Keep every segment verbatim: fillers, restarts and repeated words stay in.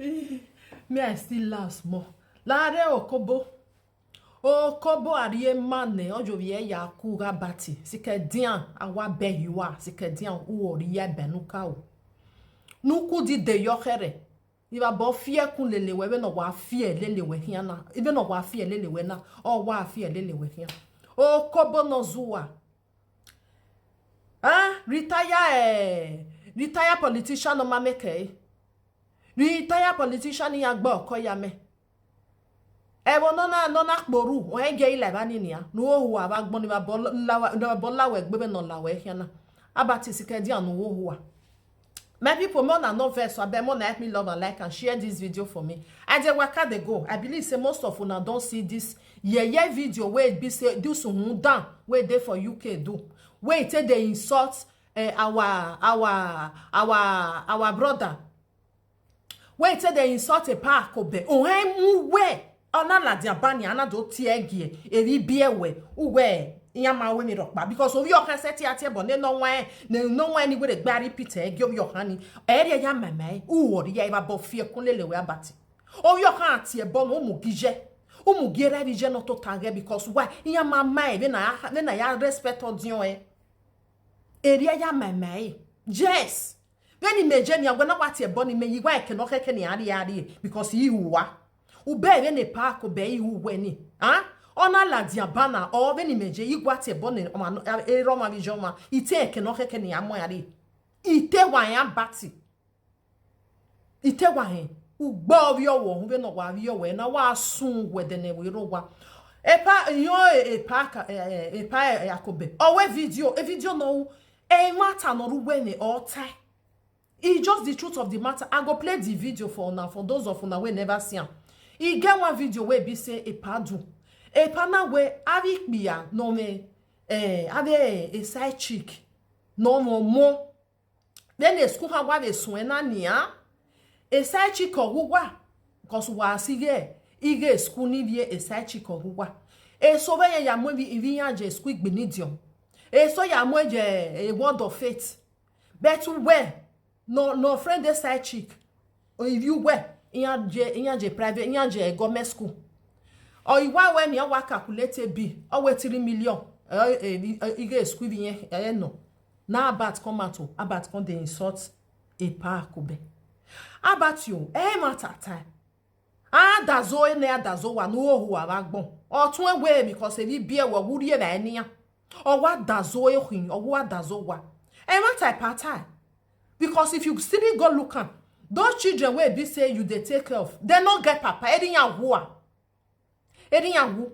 Me, I still laugh small. Lare Okobo. Okobo arie mane, ojo vie ya ku ga bati. Sike dian, awa be yuwa. Sike dian, uori ye benuka o. Nuku di de yo here. Iba bo fie kun lele we, be no wa fie lele we hiana. Ibe no wa fie lele we na. O wa fie lele we hiana. Okobo no zuwa. Ah, retire, eh, retire politician no ma make, eh. Retire politician ya gbo ko ya me. E wo no na, no na kporu, o e ge ile ba ni ni a. No o hu aba gbon ni ba bo la we, ni ba bo la we gbe be no la we hiana. Abati Sike di anu o hu a. My people, more na no vex, so abeg more na help me love and like and share this video for me. I dey waka dey go. I believe say most of una don see this yeye video wey be say this Hundan wey dey for U K do. Wey take dey insult, eh, our, our, our, our brother. Wey take dey insult Epa Akobe. Ohe mu we. Ona la dia bani ana do tie gie. Evi bie we. Uwe. Iya ma we mi rokpa. Because ovi okan se ti atie bo ne no wen. Ne no wen ni we de gba repeat egi ovi okan ni. Eri ya mama. Uori ya iba bo fie kun lele we abati. Ovi okan atie bo no mu gije. Umu gere vije no to tange because why? Iya mama e, we na, we na ya respect odion e. Eri ya mama e. Yes. When ni meje ni agwe na wati ebo ni me yiwa eke no keke ni ari ari because yi uwa. Ube we ne pa ko be yi uwe ni. Ah? Ona la dia bana o we ni meje igwa te bo ni o ma no, e ro ma vision ma. Ite eke no keke ni amo ari. Ite wa ya bati. Ite wa he. Ugbo ovi owo hu we no wa vi owe na wa sun we de ne we ro wa. Epa yo e, Epa ka, e, e, Epa, e, Akobe. Owe video, e video no, e matter no ru we ne o tai. E just the truth of the matter. I go play the video for una, for those of una wey never see am. E get one video wey be say Epa do. Epa na we avi kpia no me, eh, ave a side chick. No mo mo. Then e school ha wa ve sun e na nia. E side chick o hu wa. Because wa si ge. E ge school ni vie e side chick o hu wa. E so we ya mo vi, vi ya je school gbe ni dion. E so ya mo je a word of faith. But we no, no friend the side chick. If you were, iya je, iya je private, iya je government school. Or you wa when you wa calculate a B, or we three million. Eh, eh, eh, you get school in eh, no. Now about come out, oh, about come dey insult Epa Akobe. About you, eh, matter time. Adazo e ne adazo wa no ohu abagbon. Otun ewe because evi bie wo wuri e ba eniyan. O wa dazo e hin, o wa dazo wa. E ma tai patai. Because if you still go look am, those children wey be say you dey take care of, they no get papa. Eri ya wu a. Eri ya wu.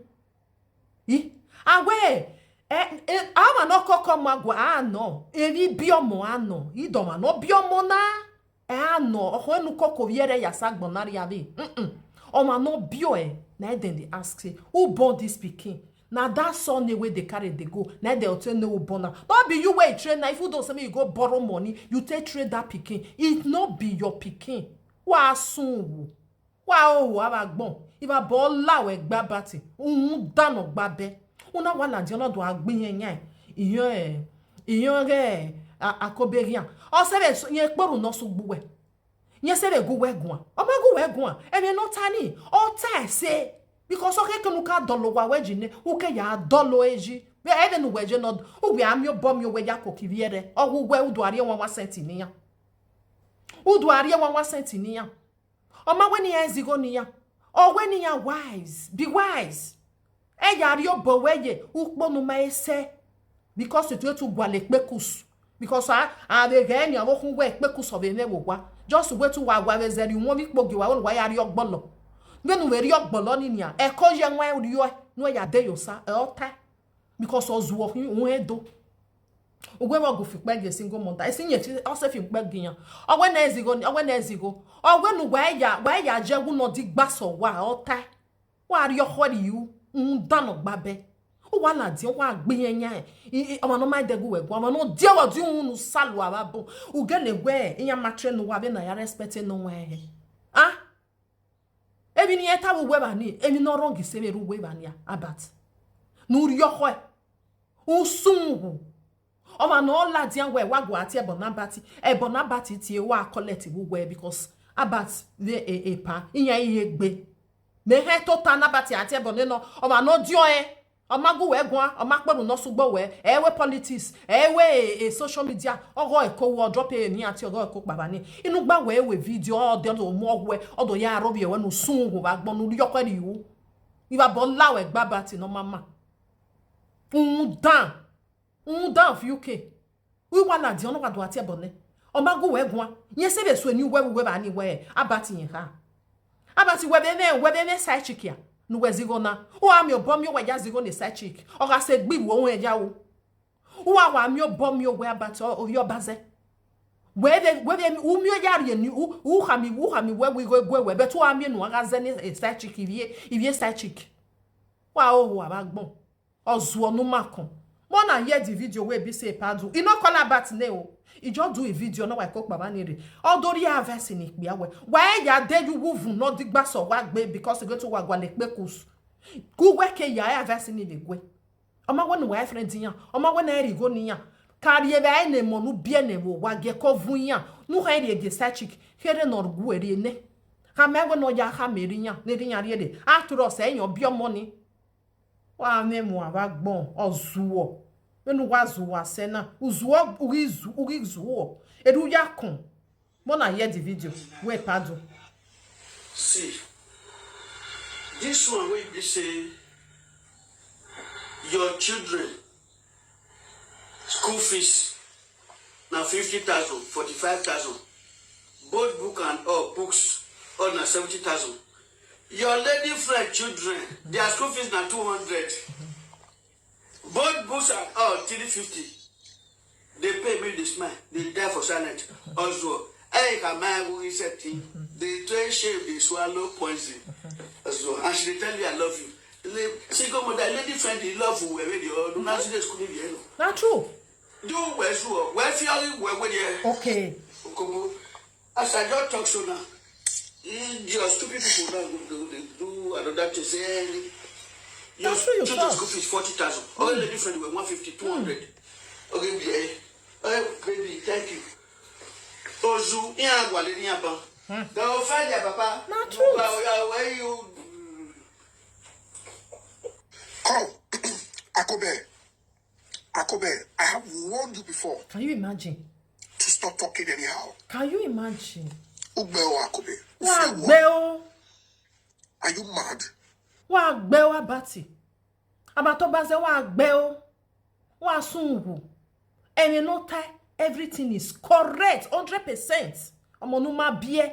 I? Awe, eh, eh, ama no koko magwa, ah, no. Eri biomo, ah, no. I doma no biomo na. Eh, ah, no. Oho enu koko viere ya sagbon na ri ave. Mm-mm. Oma no bio e. Na e dem dey ask say, who born this pikin? Na that son name wey dey carry dey go. Na e dey tell no who born am. No be you wey train na. If you don say make you go borrow money, you take trade that pikin. It no be your pikin. Wa sun wu. Wa o wa ba gbon. Iba bo la we gba bati. Un dano gba be. Una wa la di ona do agbin yen yen. Iyan e. Iyan re a, Akobe rian. O se be so, yen poru no su gbuwe. Yen se be gu we gun. O ma gu we gun. E me no tani. O ta se. Because o ke kenu ka dolo wa we ji ne. U ke ya dolo eji. We e de nu we je no. U we amio bo mi we ya ko ki viere. O gu we u do ari e wan wan senti ni ya. U do ari e wan wan senti ni ya. O ma we ni e zigo ni ya. O we ni ya wise. Be wise. E ya ri obo we ye. U po nu ma ese. Because it we tu gwale pekus. Because a, a be ge ni awo kun we pekus o be me wo wa. Just we tu wa wa we zeri won mi po gi wa o wa ya ri ogbolo. Be nu we ri ogbolo ni ni a. E ko ye won e ri o. Nu e ya de yo sa. E o ta. Because o zu o hin won e do. Ogwe wa go fi pe ge single mother. E si yen fi o se fi pe ge yan. Ogwe na ezigo ni, ogwe na ezigo. Ogwe nu wa ya, wa ya je wu no di gba so wa o ta. Wa ri o khori yu. Un dano gba be. O wa la di o wa gbe yen yan. I, i, o ma no ma de gu we gu. O ma no di o wa di un nu salu aba bo. U ge le we, iyan ma tre nu wa be na ya respect no we. Ah? Ebi ni eta wu we ba ni, ebi no wrong se be ru we ba ni a, abat. Nu ri o khoi. Un sun wu. O ma no la di an we wa go ati e bona bati. E bona bati ti e wa collect wu we because Albert, the a, a pa, inya iye gbe. Me he to tan Albert ati ebo ne no, o ma no dio e. O ma gu we gwa, o ma pe no sugbo we. E we politics, e we e, e social media. Ogo e ko wo drop e ni ati ogo e ko baba ni. Inu gba we we video o de do mo we, o do ya ro bi e we nu sun gu ba gbon nu yo ko ri u. Iba bo la we gba Albert no mama. Un dan. Un dan of U K. Wi wa na di ono wa do ati ebo ne. O ma gu we gwa. Ye se be so ni we we ba ni we. Albert yen ha. Albert we be ne, we be ne side chick ya. Nu we zigo na. O a mi o bo mi o we ya zigo ni side chick. O ga se gbi wo we ya o. O wa wa mi o bo mi o we Albert o, o yo baze. We be, we be u mi o ya ri ni u, u ha mi, u ha mi we we go gwe we. Be tu a mi nu aga ze ni, eh, side chick ivie, ivie side chick. Wa o wa ba gbon. Ozuo nu makon. Mo na hear the video wey be say pa do. E no call Albert name o. E just do a video, no wa ko pa ba ni re. O do ri a verse ni pe awe. Wa e ya de yu wu vun no digba so wa gbe because e go to wa gwa le pe kus. Ku we ke ya a verse ni le gwe. O ma we nu wa friend yan. O ma we na ri go ni yan. Kari e ba e ne mo nu bi e ne wo wa ge ko vun yan. Nu ha ri e ge side chick. Here no gu e ri ne. Ha me we no ya ha me ri yan. Ne ri yan ri e de. After all, say yan bi omo ni. Wa ne mo ava gbon, ozuo. Menu wa zuo ase na. Uzuo, uri zu, uri zuo. Eru ya kon. Mo na hear the video. We pa do. See, this one wey be say your children school fees na fifty thousand, forty-five thousand. Both book and all books, all na seventy thousand. Your lady friend children, their school fees na two hundred. Both books and all three fifty. They pay me the smile. They die for silent. Also, hey, can my who is a thing? They try shame, they swallow poison. Also, and she dey tell me I love you. Le- Single mother, lady friend, they love you. Where they all do not see the school in the end. Na true. Do where you are, where fearing, where where they Okay. Okobo. As I just talk so now, mm, your stupid people now go go dey do another thing. Say, eh, your That's true, you children talk. School fees forty thousand. All the different were one fifty, two hundred. Okay, be eh, eh, baby, thank you. Ozu, yeah, wale ni aban. Go find your papa. Na truth. Where, where you? Come, Akobe. Akobe, I have warned you before Can you imagine? To stop talking anyhow. Can you imagine? Ugbe o Akobe. Wa Ufewo. gbe o. Are you mad? Wa gbe o Albert. Albert Obaze wa gbe o. Wa sungu. And you know, everything is correct, hundred percent. Omo nu ma bie.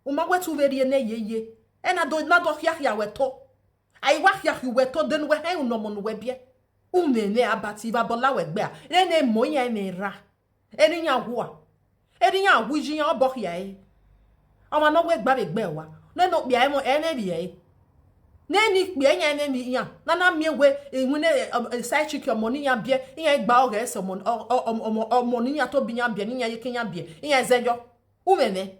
O ma we tu veri ene ye ye. E na do, na do hia hia we to. Ai wa hia hia we to, then we he no mo nu we bie. U me ne Albert, iva bola we gbe a. Re ne mo ya me ra. Eri ya hu a. Eri ya hu ji ya obo hia e. Ama no we gba be gbe wa. Ne no bia e mo e ne bi e. Ne ni kpia nya ne mi ya. Na na mi we e nwu ne, eh, um, eh, side chick your money ya bie. Ya gba o ge se mo, o, o, o, o, o, money ya to bi ya bie, ni ya ye ke ya bie. Ya ze yo. U me me.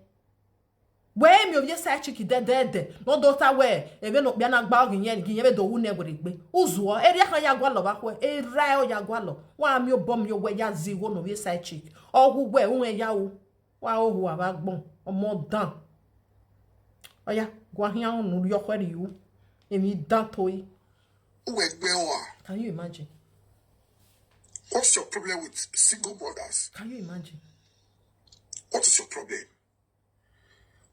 We mi o ye side chick de de de. No do ta we. E be no bia na gba o gi yen, gi yen be do wu ne gbe gbe. Uzuo. Eri aka ya gwa lo ba ko. E ra o ya gwa lo. Wa mi o bo mi o we ya zi wo no ye side chick. O hu we u ya u. Wa o hu ava gbon. Omo dan. Oya, gwa hia unu ri okwe ri u. Emi dan to yi. Ugbe o. Can you imagine? What's your problem with single mothers? Can you imagine? What is your problem?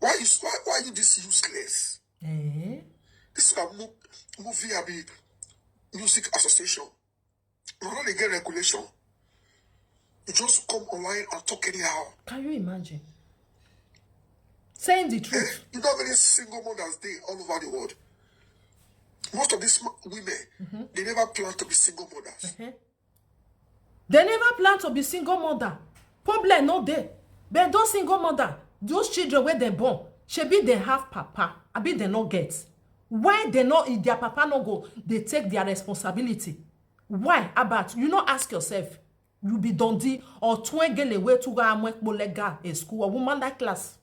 Why is why why are you this useless? Eh? This is a mo- movie abi music association. You don't dey get regulation. You just come online and talk anyhow. Can you imagine? Saying the truth. You know how many single mothers dey all over the world. Most of these ma- women, they never plan to be single mothers. Eh? They never plan to be single mother. Problem no dey. But those single mother, those children wey dem born, shebi dem have papa, abi dem no get. Why dem no, if their papa no go, they take their responsibility? Why, Albert? You no ask yourself. You be dundee or twengele wey to go amwekpo legal in school or woman like class.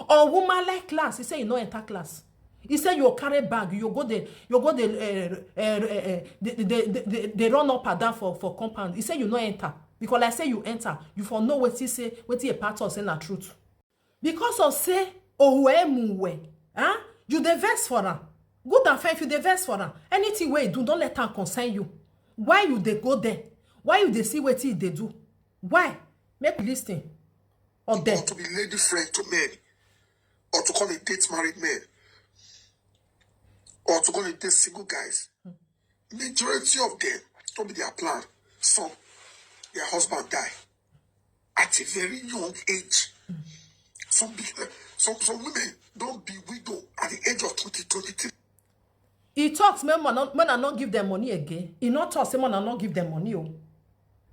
Or woman like class, he say you no enter class. He say you carry bag, you go the, you go the, uh, uh, uh, uh, they, they, they, they, they run up and down for, for compound. He say you no enter. Because like say you enter, you for know wetin say, wetin a part of say na truth. Because of say, Ohuemuwe. Huh? You dey vex for am. Good and fine, if you dey vex for am, anything wey e do, don't let am concern you. Why you dey go there? Why you dey see wetin e dey do? Why? Make we listen. Or there. To be lady friend to men, or to come and date married men, or to go and date single guys. Majority of them, don't be their plan. Some, their husband die at a very young age. Some, be- some, some women don't be widow at the age of twenty, twenty-three. E talk say make una no give dem money again. E no talk say make una no give dem money o.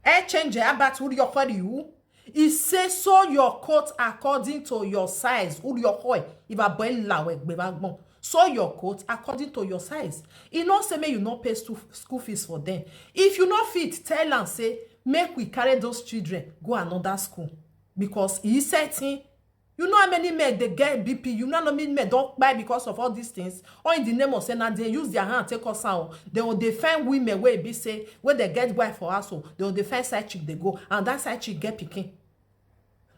E change about who your query you. E say sew your coat according to your size. Who your hoi? If a boy lawe gbebagbon. Sew your coat according to your size. E no say make you no pay stu- school fees for them. If you no fit, tell am say make we carry those children go another school, because e certain. You know how many men dey get B P? You know how many men don kpai because of all these things? All in the name of say na dey use their hand take us out. They will dey find women wey be say wey dey get wife for house o. They will dey find side chick dey go, and that side chick get pikin.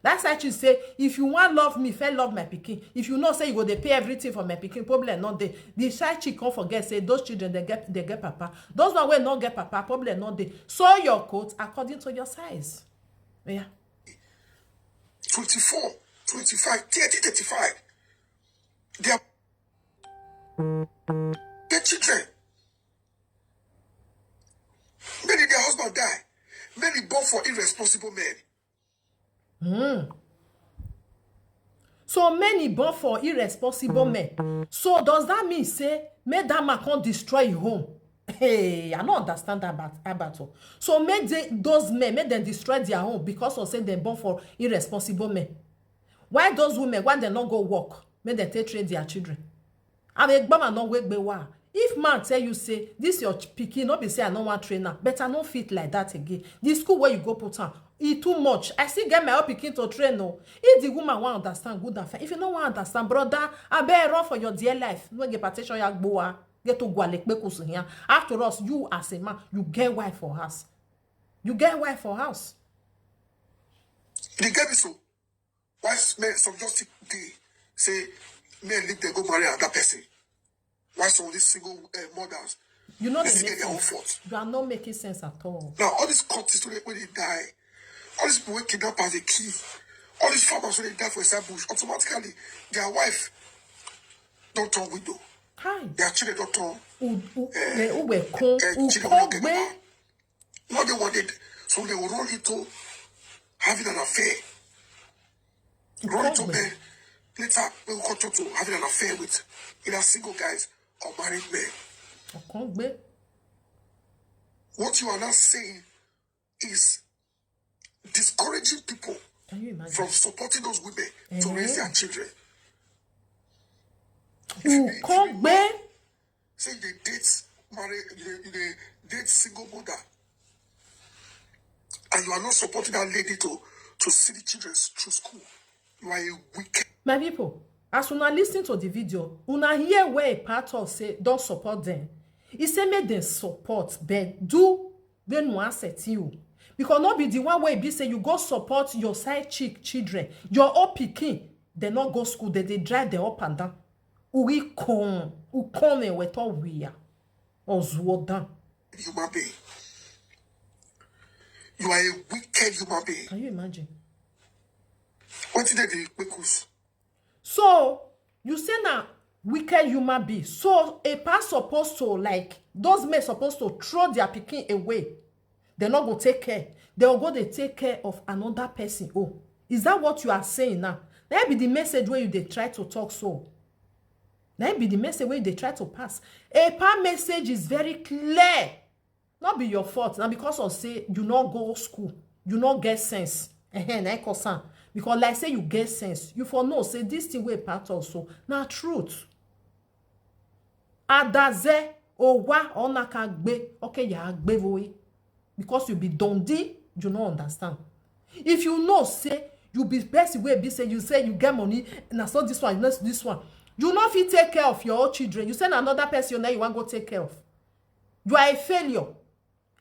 That side chick say, if you wan love me, first love my pikin. If you know say you go dey pay everything for my pikin, problem no dey. The side chick come forget say those children dey get dey get papa. Those one wey no get papa, problem no dey. Sew your coat according to your size. Yeah. twenty-four, twenty-five, thirty, thirty-five. They are the children. Many their husband die. Many born for irresponsible men. So many born for irresponsible men. So does that mean say make that man come destroy his home? Hey, I no understand that about Alberto. So make they, those men, make them destroy their home because of say dem born for irresponsible men. Why those women, why dem no go work? Make dem take train their children. Amegbama no wegbewa. If man tell you say this your ch- pikin, no be say I no wan train am, but I no fit like that again. The school where you go put am, e too much. I still get my own pikin to train o. If the woman wan understand, good and fine. If you no wan understand, brother, abeg run for your dear life. No get partition ya gbowa. Get to gwalekpekus here. After us, you as a man, you get wife for house. You get wife for house. They get me so. Why s- men some just still dey say men leave them go marry another person? Why some of these single uh, mothers You know they the still get their own message. Fault? You are not making sense at all. Now all these cultists wey dey- wey dey die, all these people wey kidnap as a key, all these farmers wey dey die for inside bush, automatically their wife don turn widow, Hi. Their children don turn. U- u- eh, uwe kun- Eh, children wey no get ukogbe. Papa. What they wanted, so they will run into having an affair. Run into Ukogbe. Men later they will continue to having an affair with either single guys or married men. Ukogbe. What you are now saying is discouraging people Can you imagine? From supporting those women to raise their children. Ukogbe. Say they date marry, you dey, you dey date single mother, and you are not supporting that lady to to see the children through school. You are a wicked. My people, as una listen to the video, una hear where a part of say don't support them. He say make them support, but do they no accept you? Because not be the one way be say you go support your side chick children, your own pikin, they not go school, they they drive them up and down. Uri con, ukone weto wia, or zuodan. Human being. You are a wicked human being. Can you imagine? What did they do? Because So you say na wicked human being. So a pa supposed to, like, those men supposed to throw their pikin away. They not go take care. They will go they take care of another person. Oh, is that what you are saying now? That be the message where you they try to talk so. That be the message where they try to pass. A pa message is very clear. Not be your fault. Now because of say you not go school, you not get sense. Ehen, na e cause am. Because like say you get sense, you for know say this thing wey part also na truth. Adaze owa onaka gbe, okay, ya gbe voe. Because you be dondi, you no understand. If you know say you be person wey be say you say you get money, na so this one, na so this one. You no fit take care of your own children. You say na another person na you wan go take care of. You are a failure.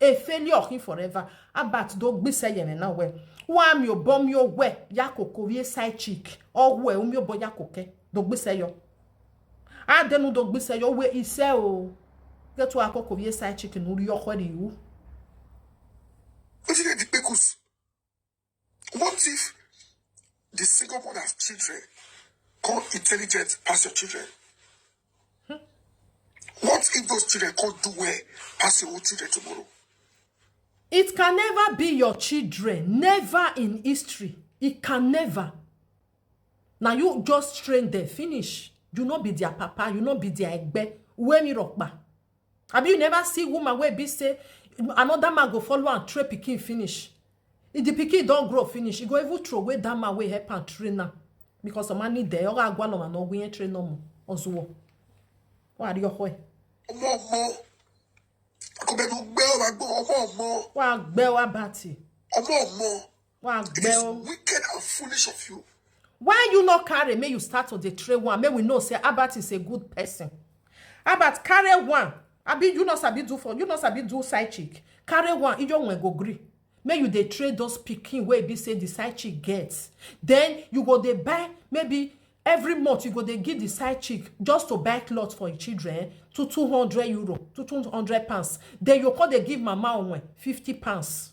A failure of him forever. Abat do gbise yene na we. Wa mi o bom yo we. Ya kokorie side chick. Owe umi oboya koke. Dogbiseyo. Adenu dogbiseyo we ise o. Get to akoko ye side chick nu ri okwe ri u. Wetin dey the kpekus? What if the single mother's children come intelligent pass your children? What if those children come do well pass your own children tomorrow? It can never be your children. Never in history. It can never. Now you just train them, finish. You not be their papa, you not be their egbe. When you rock back. Abi you never see woman wey be say another man go follow and train pikin finish. If the pikin don grow finish, e go even throw away that man wey help am train am. Because some man need there, oga agwa no man no we train no more. Ozuwo. Wa ri oho e. Ọmọ ọmọ. Akọbẹnu gbẹ ọmọ agbọn ọmọ ọmọ. Wa gbe wa bati. Ọmọ ọmọ. Wa It gbe is o. Wicked and foolish of you. Why you not carry me? You start to dey train one. May we know say Albert is a good person. Albert carry one. Abi you not sabi do for you not sabi do side chick. Carry one. You don't go gree. May you dey train those pikin wey be say the side chick gets. Then you go dey buy maybe every month you go dey give the side chick just to buy cloth for your children to two hundred euro to two hundred pounds. Then you come dey give mama onwe fifty pounds.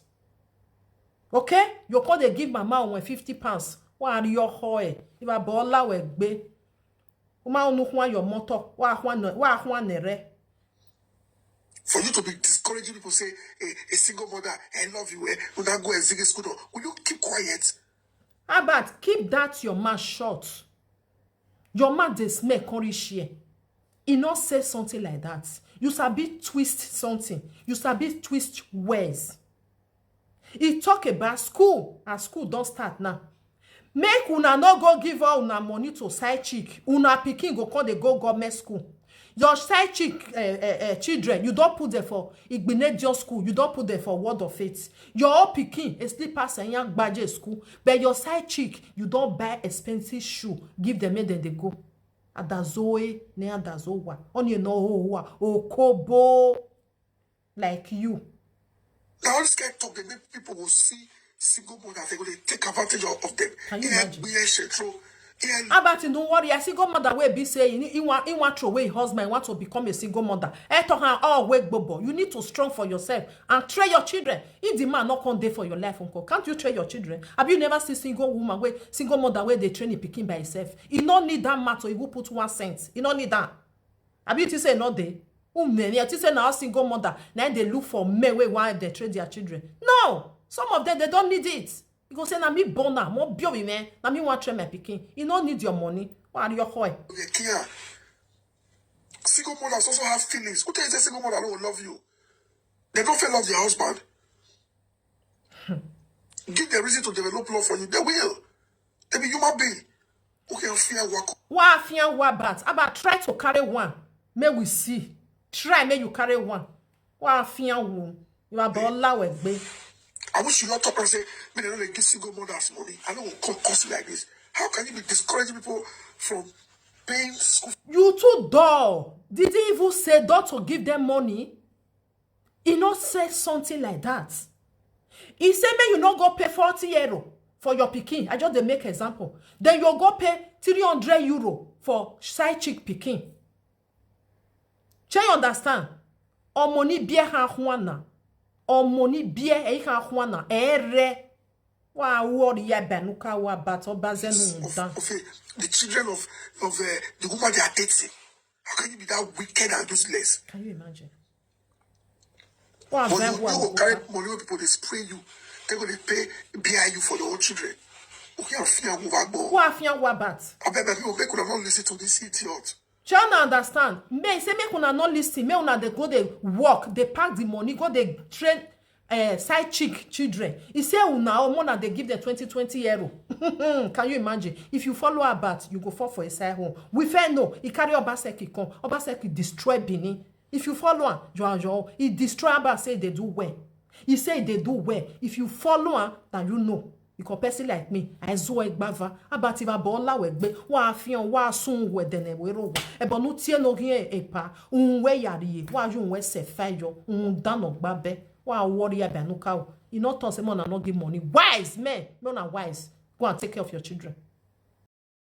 Okay? You come dey give mama onwe fifty pounds. Wa ri oho e. Iba bola we gbe. Uma unu hwa your motor. Wa hwa no wa hwa nere. For you to be discouraging people, say a, a single mother, I love you, eh? Will not go and sing school. Will you keep quiet? Albert, keep that your mouth shut. Your mouth dey smell curry share. E no say something like that. You sabi twist something. You sabi twist words. E talk about school, and school don start now. Make una no go give all una money to side chick. Una pikin go come dey go government school. Your side chick uh, uh, uh, children, you don put them for Igbinedion school, you don put them for Word of Faith. Your own pikin, a slippers and young gbaje school, but your side chick, you don buy expensive shoe, give them make them dey go. Adazoe, ne adazowa. Only no hoa, okobo, like you. Now all this kind of talk, they make people will see single mothers, they go they take advantage of, of them. Can you Yeah, imagine? we are shetro. Yeah, Albert, don't worry. I see God mother will be saying he want he want to away husband want to become a single mother. Eto han all wake bobo. You need to strong for yourself and train your children. If the man not come there for your life, uncle, can't you train your children? Have you never seen single woman where single mother where they train a pikin by herself? You don't need that matter. You will put one cent. You don't need that. Have you to say no day? Um, then you to say now single mother. Now they look for men where why they train their children. No, some of them they don't need it. You go say na me born am, mo bio me, na me wan train my pikin. You no need your money. Wa ri oho e. they care. Single mothers also have feelings. Who tell you say single mother don't love you? They don't feel love their husband. Give them reason to develop love for you. They will. They be human being. Okay, I fear work. Wa fian wa bat. About try to carry one. May we see. Try may you carry one. Wa fian wo. You are bola we gbe. I wish you not talk and say, me they don't give single mothers money. I don't come cost like this. How can you be discouraging people from paying school? You too dull. Did he even say not to give them money? He not say something like that. He said, may you not go pay forty euro for your pikin. I just dey make example. Then you go pay three hundred euro for side chick pikin. Shey you understand? Omoni bie ha hwana. Omoni bie e ha hwana. Ere. Wa worry ya banuka wa bato bazenu Of, dan. of uh, the children of, of uh, the woman they are dating. How can you be that wicked and useless? Can you imagine? Wa But very you, you well. go carry money when people they spray you. They go they pay B I U for your own children. Okay, I fear move agbon. Wa fian wa bat. I bet that people make una not listen to this idiot. Shall not understand. Me say make una not listen. Make una dey go dey work, dey pack the money, go dey train uh, side chick children. He say una omo na dey give them twenty twenty euro. Can you imagine? If you follow about, you go fall for a side home. We fair no. He carry Obaseki come. Obaseki destroy Benin. If you follow am, you are your own. He destroy Abba say they do well. He say they do well. If you follow am, now you know. Because person like me, I zo egbava. Abativa bola we gbe. Wa afian wa sun we dene we ro. Ebo nu tie no gin epa. Un we yari. Wa you we se fa yo. Un dano gba be. Wa worry about no cow. You not talk say man no give money. Wise men, no na wise. Go and take care of your children.